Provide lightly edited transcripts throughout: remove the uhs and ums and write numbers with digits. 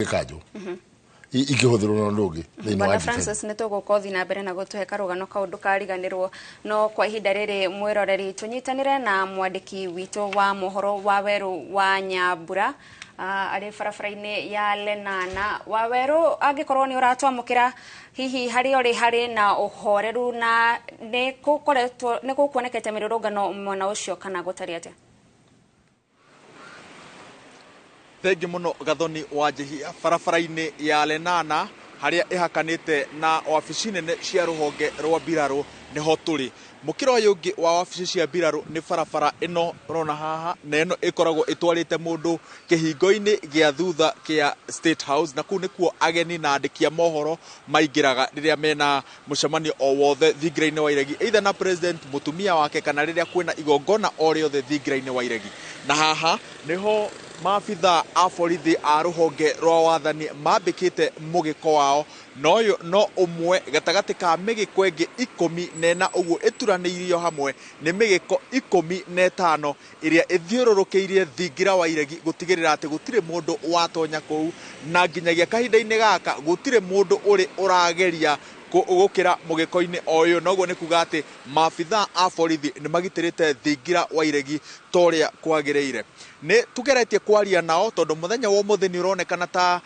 Gĩkanjũ ikĩhũthĩrwo na ũndũ ũngĩ thĩinĩ wa Bwana defense. Francis, nĩ tũgũka ũthiĩ na mbere na gũtũhe karũgano kau, ndũkariganĩrwo. No kwa ihinda rĩrĩ, mwĩroreri, tũnyitanĩre na mwandĩki witũ wa mohoro wa Werũ wa Nyambura, arĩ barabara-inĩ ya Lenana. Wa Werũ, angĩkorwo nĩ ũratwamũkĩra, hihi harĩa ũrĩ harĩ na ũhoreru na nĩ gũkoretwo nĩ gũkuonekete mĩrũrũngano mwena ũcio kana gũtariĩ atĩa? Thengi mũno, Gathoni wa Njihia. Barabara-inĩ ya Lenana harĩa ĩhakanĩte na wabici nene cia rũhonge rwa mbirarũ nĩho tũrĩ. Mũkĩra ũyũ ũngĩ wa wabici cia mbirarũ nĩ barabara ĩno ũrona haha, na ĩno ĩkoragwo ĩtwarĩte mũndũ kĩhingo-inĩ gĩa thutha kĩa State House, na kũu nĩkuo ageni na andĩki a mohoro maingĩraga rĩrĩa mena mũcemanio o wothe thingira-inĩ wa iregi, either na president, mũtumia wake, kana rĩrĩa kwĩna igongona o rĩothe thingira-inĩ wa iregi. Na haha nĩho maabitha a borithi a rũhonge rwa wathani mambĩkĩte mũgĩko wao, na ũyũ no ũmwe gatagatĩ ka mĩgĩko ĩngĩ 14. Ũguo ĩturanĩirio hamwe nĩ mĩgĩko 15 ĩrĩa ĩthiũrũrũkĩirie thingira wa iregi gũtigĩrĩra atĩ gũtirĩ mũndũ watonya kũu, na nginyagia kahinda-inĩ gaka gũtirĩ mũndũ ũrĩ ũrageria gũkĩra mũgĩko-inĩ o ũyũ. Noguo nĩ kuga atĩ maabitha a borithi nĩ magitĩrĩte thingira wa iregi ta ũrĩa kwagĩrĩire. Nĩ tũgeretie kwaria nao tondũ mũthenya wa ũmũthĩ nĩ ũronekana ta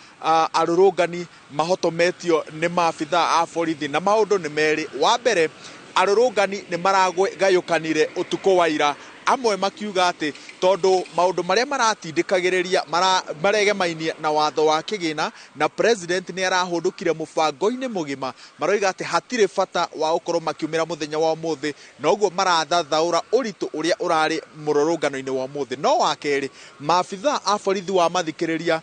arũrũngani mahotometio nĩ maabitha a borithi, na maũndũ nĩ merĩ. Wa mbere, arũrũngani nĩ maragayũkanire ũtukũ wa ira, amwe makiuga atĩ tondũ maũndũ marĩa maratindĩkagĩrĩria maregemainie na watho wa kĩgĩna na president nĩ arahũndũkire mũbango-inĩ mũgima, maroiga atĩ hatirĩ bata wa gũkorwo makiumĩra mũthenya wa ũmũthĩ, na ũguo marathathaũra ũritũ ũrĩa ũrarĩ mũrũrũngano-inĩ wa ũmũthĩ. No wa kerĩ, maabitha a borithi wa mathikĩrĩria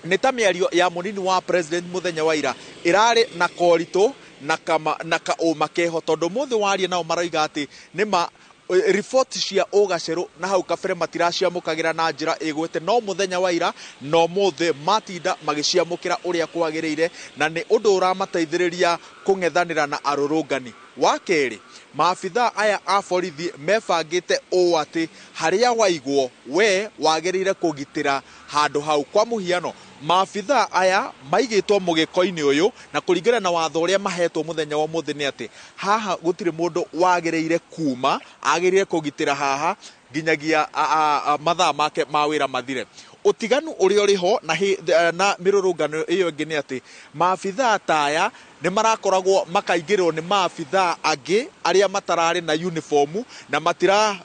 nĩ ta mĩario ya mũnini wa president mũthenya wa ira ĩrarĩ na koritũ na kama na kaũma keho, tondũ mũthĩ waria nao maroiga atĩ nĩma riboti cia ũgacerũ na hau kabere matiraciamũkagĩra na njĩra ĩgwete, no mũthenya wa ira na ũmũthĩ matinda magĩciamũkĩra ũrĩa kwagĩrĩire, na nĩ ũndũ ũramateithĩrĩria kũng'ethanĩra na arũrũngani. Wa kerĩ, maabitha aya a borithi mebangĩte ũũ atĩ harĩa waigwo we wagĩrĩire kũgitĩra handũ hau. Kwa mũhiano, maabitha aya maigĩtwo mũgĩko-inĩ ũyũ, na kũringana na watho ũrĩa mahetwo mũthenya wa ũmũthĩ nĩ atĩ haha gũtirĩ mũndũ wagĩrĩire kuma, agĩrĩire kũgitĩra haha nginyagia mathaa make ma wĩra mathire. Ũtiganu ũrĩa ũrĩ ho na mĩrũrũngano ĩyo ĩngĩ nĩ atĩ maabitha ta aya nĩ marakoragwo makaingĩrĩrwo nĩ maabitha angĩ arĩa matararĩ na uniform na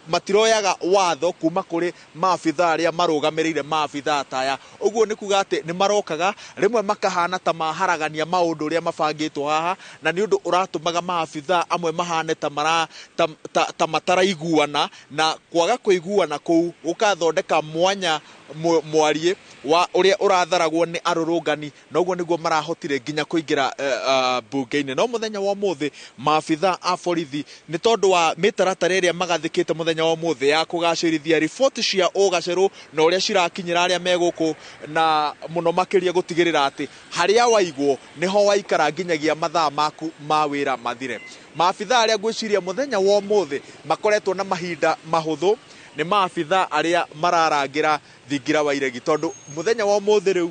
matiroyaga watho kuma kũrĩ maabitha arĩa marũgamĩrĩire maabitha ta aya. Ũguo nĩ kuga atĩ nĩ marokaga rĩmwe makahana ta maharagania maũndũ ũrĩa mabangĩtwo haha, na nĩ ũndũ ũratũmaga maabitha amwe mahane ta mara ta, ta, ta mataraiguana, na kwaga kũiguana kũu gũkathondeka mwanya mwariĩ wa ũrĩa ũratharagwo nĩ arũrũngani, na ũguo nĩguo marahotire nginya kũingĩra mbunge-inĩ. No mũthenya wa ũmũthĩ maabitha a borithi, nĩ tondũ wa mĩtaratara ĩrĩa magathĩkĩte mũthenya wa ũmũthĩ ya kũgacĩrithia riboti cia ũgacerũ na ũrĩa cirakinyĩra arĩa me gũkũ, na mũno makĩria gũtigĩrĩra atĩ harĩa waigwo nĩho waikara nginyagia mathaa maku ma wĩra mathire. Maabitha arĩa ngwĩciria mũthenya wa ũmũthĩ makoretwo na mahinda mahũthũ nĩ maabitha arĩa mararangĩra thingira wa iregi, tondũ mũthenya wa ũmũthĩ rĩu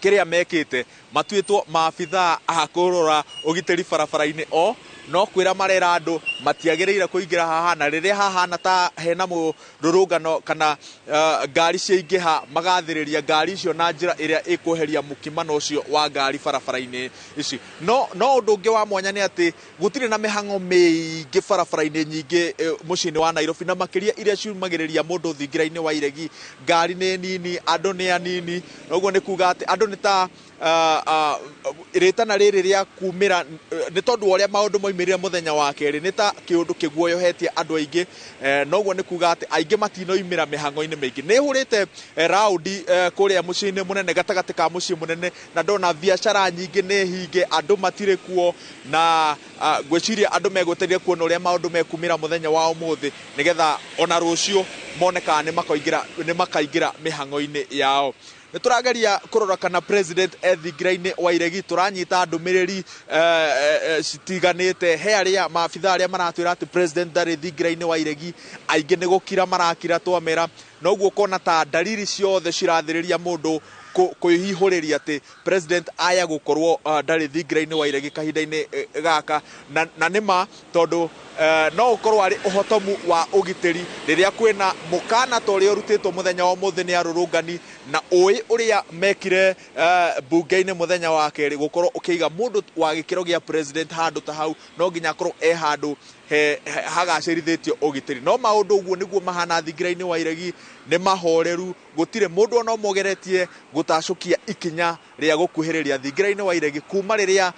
kĩrĩa mekĩte matuĩtwo maabitha a kũrora ũgitĩri barabara-inĩ, o no kwĩra marera andũ matiagĩrĩire kũingĩra haha, na rĩrĩa hahana ta hena mũrũrũngano kana ngari ciaingĩha, magathĩrĩria ngari icio na njĩra ĩrĩa ĩkweheria mũkimano ũcio wa ngari barabara-inĩ ici. No ũndũ ũngĩ wa mwanya nĩ atĩ gũtirĩ na mĩhang'o mĩingĩ barabara-inĩ nyingĩ mũciĩ-inĩ wa Nairobi, na makĩria iria ciumagĩrĩria mũndũ thingira-inĩ wa iregi. Ngari nĩ nini, andũ nĩ anini, na ũguo nĩ kuga atĩ andũ nĩ ta rĩtana rĩrĩ rĩa kumĩra nĩ tondũ wa ũrĩa maũndũ maumĩrire mũthenya wa kerĩ nĩ ta kĩũndũ kĩguoyohetie andũ aingĩ, noguo nĩ kuga atĩ aingĩ matinoimĩra mĩhang'o-inĩ mĩingĩ. Nĩ hũrĩte raundi kũrĩa mũciĩ-inĩ mũnene, gatagatĩ ka mũciĩ mũnene, na ndona biacara nyingĩ nĩ hinge, andũ matirĩ kuo, na ngwĩciria andũ megwetereire kuona ũrĩa maũndũ mekumĩra mũthenya wa ũmũthĩ, nĩgetha ona rũciũ mone kana nĩ makaingĩra mĩhang'o-inĩ yao. Nĩ tũrageria kũrora kana president e thingira-inĩ wa iregi. Tũranyita ndũmĩrĩri citiganĩte. He arĩa maabitha arĩa maratwĩra atĩ president ndarĩ thingira-inĩ wa iregi, aingĩ nĩ gũkira marakira twamera, na ũguo ũkona ta dalili ciothe cirathĩrĩria mũndũ. Kwĩhihũrĩria atĩ president aya gũkorwo ndarĩ thingira-inĩ wa iregi kahinda-inĩ gaka na nĩ ma tondũ no ũkorwo arĩ ũhotomu wa ũgitĩri rĩrĩa kwĩna mũkana ta ũrĩa ũrutĩtwo mũthenya wa ũmũthĩ nĩ arũrũngani na ũĩ ũrĩa mekire mbunge-inĩ mũthenya wa kerĩ. Gũkorwo ũkĩiga mũndũ wa gĩkĩro gĩa president handũ ta hau, no nginya akorwo e handũ hagacĩrithĩtio ũgitĩri. No maũndũ ũguo nĩguo mahana thingira-inĩ wa iregi, nĩ mahoreru, gũtirĩ mũndũ ona ũmwe ũgeretie gũtacũkia ikinya rĩa gũkuhĩrĩria thingira-inĩ wa iregi kuma rĩrĩa